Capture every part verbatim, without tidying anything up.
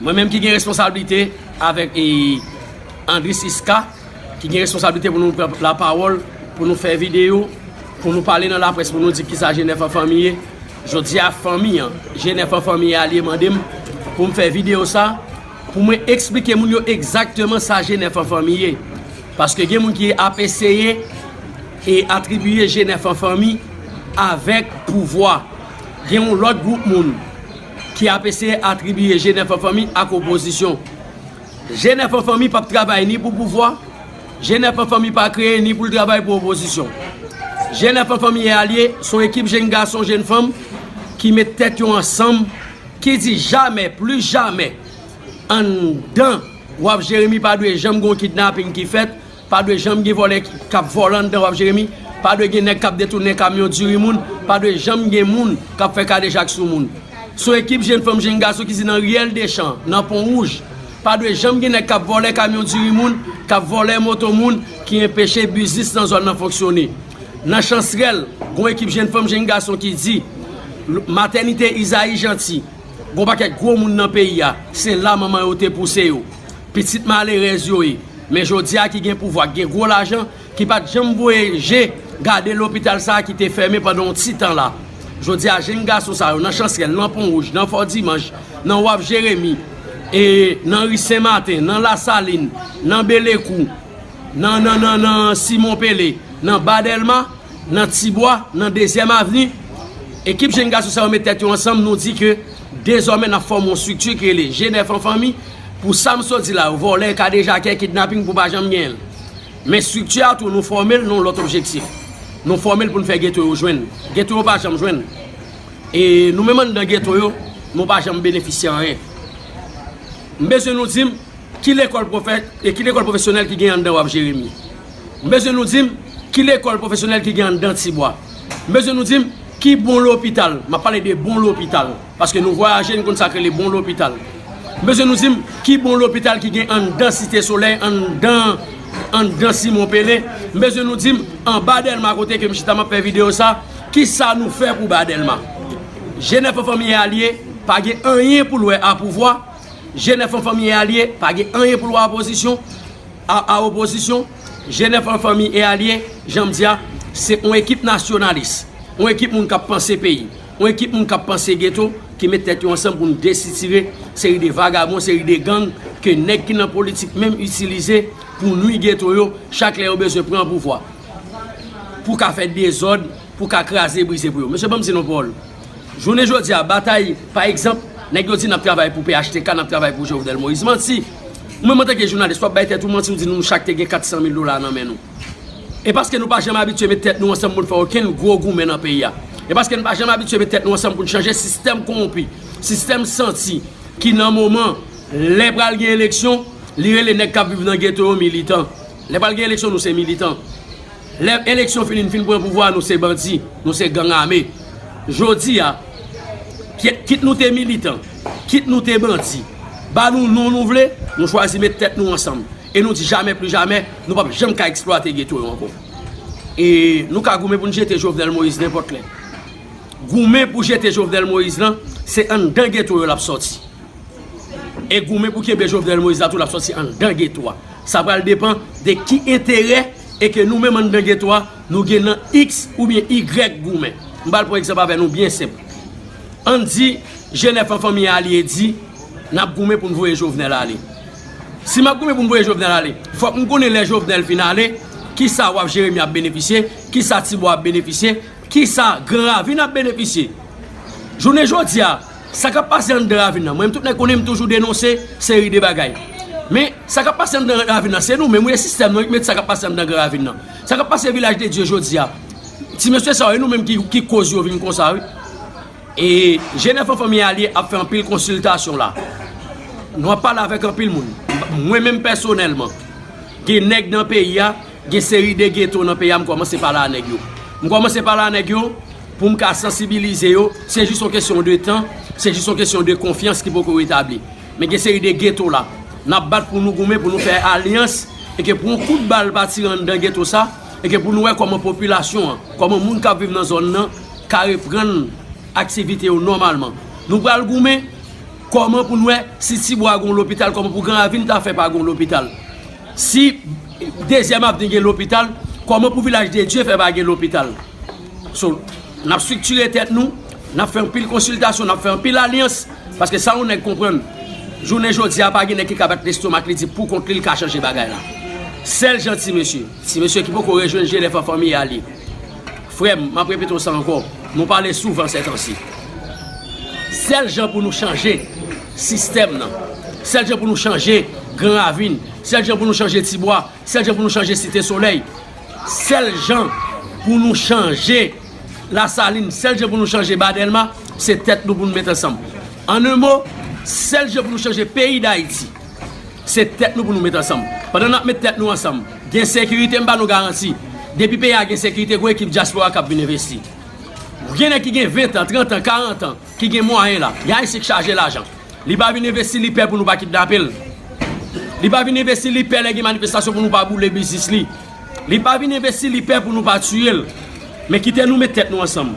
Mwen menm ki gen responsablite avèk e, Andris Iska, ki gen responsablite pou nou pran lapawòl, pou nou fè videyo, pou nou pale nan laprès, pou nou di kisa G nèf an fanmi ye. Jodi a fanmi an, G nèf an fanmi e alye mande m pou m fè videyo sa, pou mwen eksplike moun yo egzakteman sa G nèf an fanmi ye. Paske gen moun ki ap eseye e atribiye G nèf an fanmi avèk pouvwa. Gen yon lòt gwoup moun ki ap eseye atribiye G nèf an fanmi ak opozisyon. G nèf an fanmi p ap travay ni pou pouvwa, G nèf an fanmi pa kreye ni pou l travay pou opozisyon. G nèf an fanmi e alye, se yon ekip jenn gason, jenn fanm ki met tèt yo ansanm, ki di jamè, plis jamè, anndan W A P Jeremi pa dwe janm gen yon kidnaping ki fèt, pa dwe janm gen vòlè k ap vòlè anndan W A P Jeremi, pa dwe gen nèg k ap detounen kamyon diri moun, pa dwe janm gen moun k ap fè kadejak sou moun. Se yon ekip jenn fanm, jenn gason ki di nan Riyèl Dechan, nan Pon Wouj, pa dwe janm gen nèg k ap vòlè kamyon diri moun, k ap vòlè moto moun, ki enpeche biznis nan zòn nan fonksyone. Nan Chansrèl, gen yon ekip jenn fanm, jenn gason ki di, matènite Izayi Janti, gen yon pakèt gwo moun nan peyi a, se la manman yo te pouse yo. Pitit malerèz yo ye. Men jodi a ki gen pouvwa, ki gen gwo lajan, ki pa t janm voye je gade lopital sa a ki te fèmen pandan yon ti tan la. Jodi a, jenn gason sa yo, nan Chansrèl, nan Pon Wouj, nan Fò Dimanch, nan W A P Jeremi, e nan ri Sen Maten, nan Lasalin, nan Belekou, nan, nan, nan, nan Simon Pele, nan Ba Dèlma, nan Tibwa, nan Dezyèm Avni, ekip jenn gason sa yo met tèt yo ansanm, nou di ke dezòmè n ap fòme yon estrikti ki rele G nèf an fanmi, pou sa m sot di la yo, vòlè, kadejakè, kidnaping, pou pa janm genyen l. Men estrikti a tou, nou fòme l nan yon lòt objektif. Nou fòme l pou n fè geto yo jwenn. Geto yo pa janm jwenn. E nou menm anndan geto yo, nou pa janm benefisye anyen. M bezwen nou di m, ki lekòl pwofè-, e ki lekòl pwofesyonèl ki gen anndan W A P Jeremi? M bezwen nou di m, ki lekòl pwofesyonèl ki gen anndan Tibwa? M bezwen nou di m, ki bon lopital? M ap pale de bon lopital. Paske nou vwayaje, nou konn sa k rele bon lopital. M bezwen nou di m, ki bon lopital ki gen anndan Site Solèy, anndan, anndan Simon Pele? M bezwen nou di m, anba Dèlma kote ke m chita m ap fè videyo sa, kisa nou fè pou Ba Dèlma? G nèf an fanmi e alye, pa gen anyen pou l wè a pouvwa. G nèf an fanmi e alye, pa gen anyen pou l wè a pozisyon, a, a opozisyon. G nèf an fanmi e alye, jan m di a, se yon ekip nasyonalis, yon ekip moun k ap panse peyi, yon ekip moun k ap panse geto, ki met tèt yo ansanm pou n desitire seri de vagabon, seri de gang ke nèg ki nan politik menm itilize pou nwi geto yo chak lè yo bezwen pran pouvwa, pou ka fè dezòd, pou ka kraze brize pou yo. Mesye, ban m di nou pawòl. Jounen jodi a, batay, pa egzanp, nèg yo di n ap travay pou P H T K, n ap travay pou Jovenel Moïse. Manti! Ou menm antanke jounalis, w ap bay tèt ou manti, ou di nou chak te gen kat san mil dola nan men nou. E paske nou pa janm abitye met tèt nou ansanm pou n fè okenn gwo goumen nan peyi a. E paske nou pa janm abitye met tèt nou ansanm pou n chanje sistèm kowonpi, sistèm santi, ki nan moman, lè pral gen eleksyon, li rele nèg k ap viv nan geto yo militan. Lè pral gen eleksyon, nou se militan. Lè eleksyon fini, n fin pran pouvwa, nou se bandi, nou se gang ame. Jodi a, kit, kit nou te militan, kit nou te bandi, ba nou non nou vle, nou chwazi met tèt nou ansanm. E nou di jamè pli jamè, nou p ap janm ka eksplwate geto yo ankò. E nou ka goumen pou n jete Jovenel Moïse nenpòt lè. Goumen pou jete Jovenel Moïse lan, se anndan geto yo l ap sòti. E goumen pou kenbe Jovenel Moïse la tou, l ap sòti anndan geto a. Sa pral depann de ki enterè e ke nou menm anndan geto a, nou gen nan X oubyen Y goumen. M pral pran egzanp avè nou byen senp. Ann di, G nèf an fanmi alye di, n ap goumen pou n voye Jovenel ale. Si m ap goumen pou m voye Jovenel ale, fòk m konnen lè Jovenel fin ale, kisa W A P Jeremi ap benefisye, kisa Tibwa ap benefisye, kisa Gran Ravin ap benefisye. Jounen jodi a, sa k ap pase anndan ravin nan, mwen menm tout nèg konnen m toujou denonse seri de bagay. Men, sa k ap pase anndan ravin nan, se nou menm wi, e sistèm nan wi ki mete sa k ap pase anndan Gran Ravin nan. Sa k ap pase Vilaj de Dye jodi a, ti mesye sa yo, e nou menm ki, ki koz yo vin konsa wi. E G nèf an fanmi alye ap fè anpil konsiltasyon la. Nou ap pale avèk anpil moun. Mwen menm pèsonèlman, gen nèg nan peyi a, gen seri de geto nan peyi a, m kòmanse pale a nèg yo. M kòmanse pale a nèg yo pou m ka sansibilize yo. Se jis yon kesyon de tan, se jis yon kesyon de konfyans ki poko retabli. Men gen seri de geto la. N ap bat pou nou goumen, pou nou fè alyans, e ke pou yon kout bal pa tire anndan geto sa, e ke pou nou wè kòman popilasyon an, kòman moun k ap viv nan zòn nan, ka reprann aktivite yo nòmalman. Nou pral goumen, Kòman pou n wè si Tibwa gen yon lopital, kòman pou Gran Ravin ta fè pa gen yon lopital? Si Dezyèm Avni gen lopital, kòman pou Vilaj de Dye fè pa gen lopital? So, n ap estriktire tèt nou, n ap fè anpil konsiltasyon, n ap fè anpil alyans, paske sa yon nèg konprann, jounen jodi a pa gen nèg ki ka bat lestomak li di pou kont li, li ka chanje bagay la. Sèl jan ti mesye, ti mesye ki poko rejwenn G N F an fanmi a li. Frè m, m ap repete w sa ankò, nou pale souvan sètansi. Sèl jan pou nou chanje sistèm nan, sèl jan pou nou chanje Gran Ravin, sèl jan pou nou chanje Tibwa, sèl jan pou nou chanje Site Solèy, sèl jan pou nou chanje Lasalin, sèl jan pou nou chanje Ba Dèlma, se tèt nou pou nou met ansanm. An en mo, sèl jan pou nou chanje peyi Dayiti, se tèt nou pou nou met ansanm. Pandan n ap met tèt nou ansanm, gen sekirite, m ba nou garanti. Depi peyi a gen sekirite, gon ekip dyaspora k ap vin envesti. Gen nèg ki gen ven tan, trant an, karant an, ki gen mwayen la. Gen Ayisyen k chaje lajan. Li pa vin envesti, li pè pou nou pa kidnape l. Li pa vin envesti, li pè lè gen manifestasyon pou nou pa boule biznis li. Li pa vin envesti, li pè pou nou pa tiye l. Men kite nou met tèt nou ansanm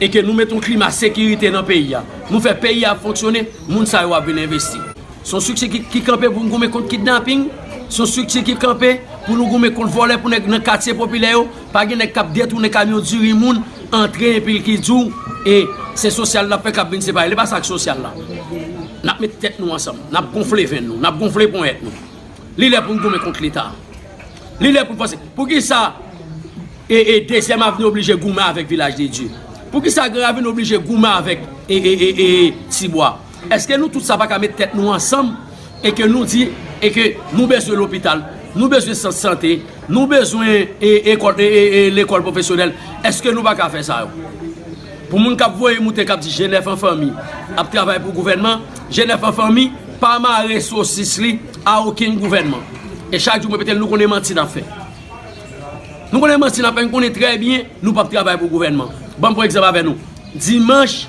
e ke nou met yon klima sekirite nan peyi a. Nou fè peyi a fonksyone, moun sa yo ap vin envesti. Se yon estrikti ki, ki kanpe pou n goumen kont kidnaping. Se yon estrikti ki kanpe pou nou goumen kont vòlè, pou nèg nan katye popilè yo. Pa gen nèg k ap detounen kamyon diri moun, antre epi l ki di w, e se sosyal l ap fè k ap vin separe. Li pa sa k sosyal la. N ap met tèt nou ansanm, n ap gonfle venn nou, n ap gonfle ponyèt nou. Li lè pou n goumen kont Leta. Li lè pou n fòse. Poukisa e, e Dezyèm Avni oblije goumen avèk Vilaj de Dye? Poukisa Gran Ravin oblije goumen avèk e, e, e, e Tibwa? Èske nou tout sa pa ka met tèt nou ansanm e ke nou di e ke nou bezwen lopital, nou bezwen sant sante, nou bezwen e, ekòl, e, e, e, lekòl pwofesyonèl? Èske nou pa ka fè sa yo? Pou moun k ap voye moute, k ap di G N F an fanmi ap travay pou gouvènman, G N F an fanmi pa mare sosis li a okenn gouvènman. E chak jou mwen repete l, nou konnen manti n ap fè. Nou konnen manti n ap fè, nou konnen trè byen nou p ap travay pou gouvènman. Ban m pran egzanp avè nou. Dimanch,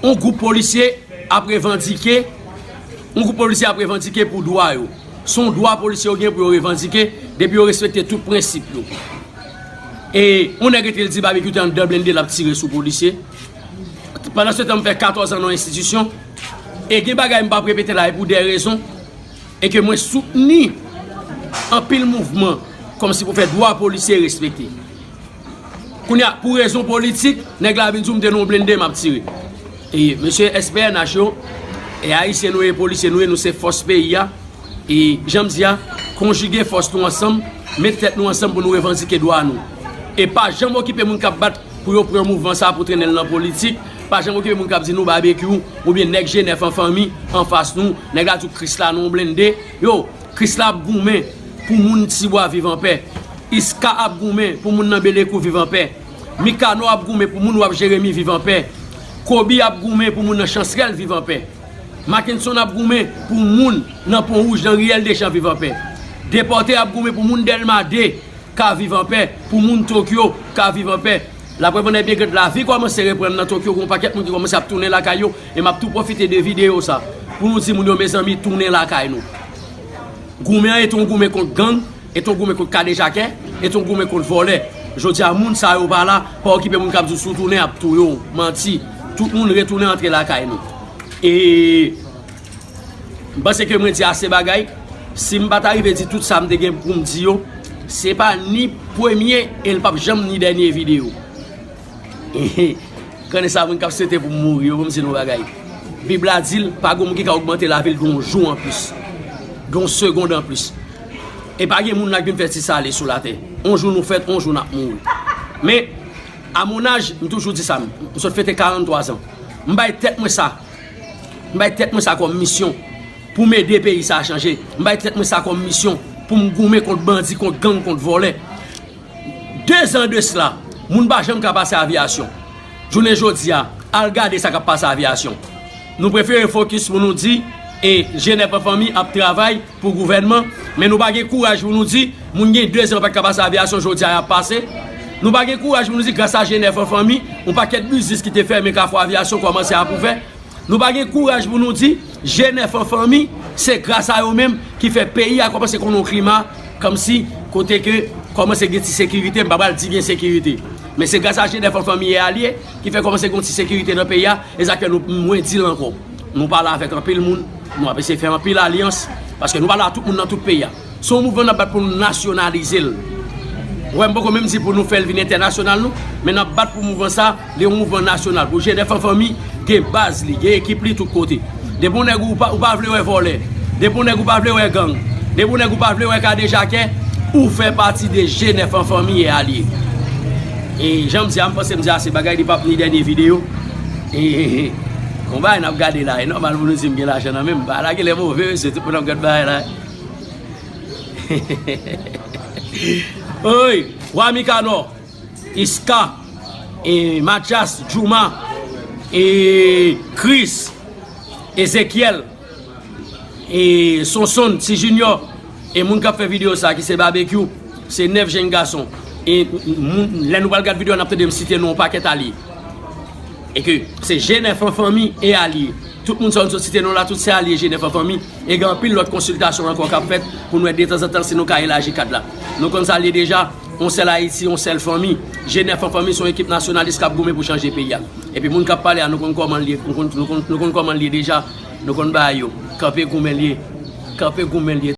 yon gwoup polisye ap revandike, yon gwoup polisye ap revandike pou dwa yo. Se yon dwa polisye yo gen pou yo revandike, depi yo respekte tout prensip yo. E yon nèg rete l di Babekyou te anndan blende l ap tire sou polisye. Pandan se tan, m fè katòz an nan yon enstitisyon. E gen bagay m p ap repete la, e pou de rezon. E ke mwen soutni anpil mouvman kòmsi pou fè dwa polisye respekte. Kounye a, pou rezon politik, nèg la vin di w m te nan yon blende, m ap tire. E mesye S P N H yo, e ayisyen nou ye, polisye nou ye, nou se fòs peyi a. E jan m di a, konjige fòs nou ansanm, met tèt nou ansanm pou nou revandike dwa nou. E pa janm okipe moun k ap bat pou yo pran mouvman sa a pou trennen l nan politik. Pa janm okipe moun k ap di nou Babekyou oubyen nèg G N F an fanmi anfas nou. Nèg la di w Krisla nan yon blende. Yo, Krisla ap goumen pou moun Tibwa viv anpè. Iska ap goumen pou moun nan Belekou viv anpè. Mikano ap goumen pou moun w ap Jeremi viv anpè. Kobi ap goumen pou moun nan Chansrèl viv anpè. Mackenson ap goumen pou moun nan Pon Wouj, nan Riyèl Dechan viv anpè. Depòte ap goumen pou moun Dèlma de ka viv anpè, pou moun Tokyo ka viv anpè. Laprèv annè byen grèt, lavi kòmanse reprann nan Tokyo, gen yon pakèt moun ki kòmanse ap tounen lakay yo, e m ap tou pwofite de videyo sa pou nou di moun yo, mezanmi, tounen lakay nou. Goumen an e te yon goumen kont gang, e te yon goumen kont kadejakè, e te yon goumen kont vòlè. Jodi a, moun sa yo pa la, pa okipe moun k ap di w si w tounen, y ap touye w. Manti. Tout moun retounen antre lakay nou. E M panse ke mwen di ase bagay. Si m pa ta rive di tout sa m te gen pou m di yo, se pa ni premye e l p ap janm ni dènye videyo. Konnen sa moun k ap swete pou m mouri yo, ban m di nou yon bagay. Bib la di l, pa gen moun ki ka ogmante lavi l de yon jou anplis, de yon segond anplis. E pa gen moun la k vin fè ti sale sou latè. On jou nou fèt, on jou n ap mouri. Men, a mon âge, m toujou di sa, m sot fete karannntwa zan. M bay tèt mwen sa. M bay tèt mwen sa kòm misyon pou m ede peyi sa a chanje. M bay tèt mwen sa kòm misyon pou m goumen kont bandi, kont gang, kont vòlè. De zan de sila, moun pa janm ka pase aviyasyon. Jounen jodi a, al gade sa k ap pase aviyasyon. Nou prefere fokis pou nou di, e, G N F an fanmi ap travay pou gouvènman, men nou pa gen kouraj pou nou di, moun gen de zan pa t ka pase aviyasyon, jodi a y ap pase. Nou pa gen kouraj pou nou di, gras a G N F an fanmi, yon pakèt biznis ki te fèmen, Kafou Aviyasyon kòmanse ap ouvè. Nou pa gen kouraj pou nou di, G N F an fanmi, se gras a yo menm ki fè peyi a kòmanse konn yon klima, kòmsi, kote ke kòmanse gen ti sekirite, m pa pral di gen sekirite. Men se gras a G N F an fanmi e alye ki fè kòmanse gen yon ti sekirite nan peyi a, e sa k fè nou, mwen di l ankò. Nou pale avèk anpil moun, nou ap eseye fè anpil alyans, paske nou pale a tout moun nan tout peyi a. Se yon mouvman n ap bat pou nou nasyonalize l. Ou wè, m poko menm di pou nou fè l vin entènasyonal non, men n ap bat pou mouvman sa, li yon mouvman nasyonal. Pou G nèf an fanmi, gen baz li, gen ekip li tout kote. Depi yon nèg ou pa, ou pa vle wè vòlè, depi yon nèg ou pa vle wè gang, depi yon nèg ou pa vle wè kadejakè, ou fè pati de G nèf an fanmi e alye. E jan m di a, m panse m di ase bagay, li p ap ni dènye videyo. E, e, e, e. Yon bagay n ap gade la, e nòmal pou nou di m gen lajan nan men m. Bagay la genlè move, mesye, tout moun ap gad bagay la. Oy, Wa Mikanò, Iska, e Mathias, Jouma, e Chris, Ezekiel, e Sonson, Ti Junior, e moun k ap fè videyo sa ki se Babekyou, se nèf jenn gason. E moun, lè nou pral gad videyo a, n ap tande m site non yon pakèt alye. E ke se G nèf an fanmi e alye. Tout moun sa yo n sot site non la, tout se alye G nèf an fanmi. E gen anpil lòt konsiltasyon ankò k ap fèt pou n wè detanzantan si nou ka elaji kad la. Nou konn sa l ye deja, yon sèl Ayiti, yon sèl fanmi. G nèf an fanmi se yon ekip nasyonalis k ap goumen pou chanje peyi a. Epi moun k ap pale a, nou konn kòman l ye, nou konn, nou konn, nou konn kòman l ye deja, nou konn bagay yo. Kanpe goumen l ye. Kanpe goumen l ye.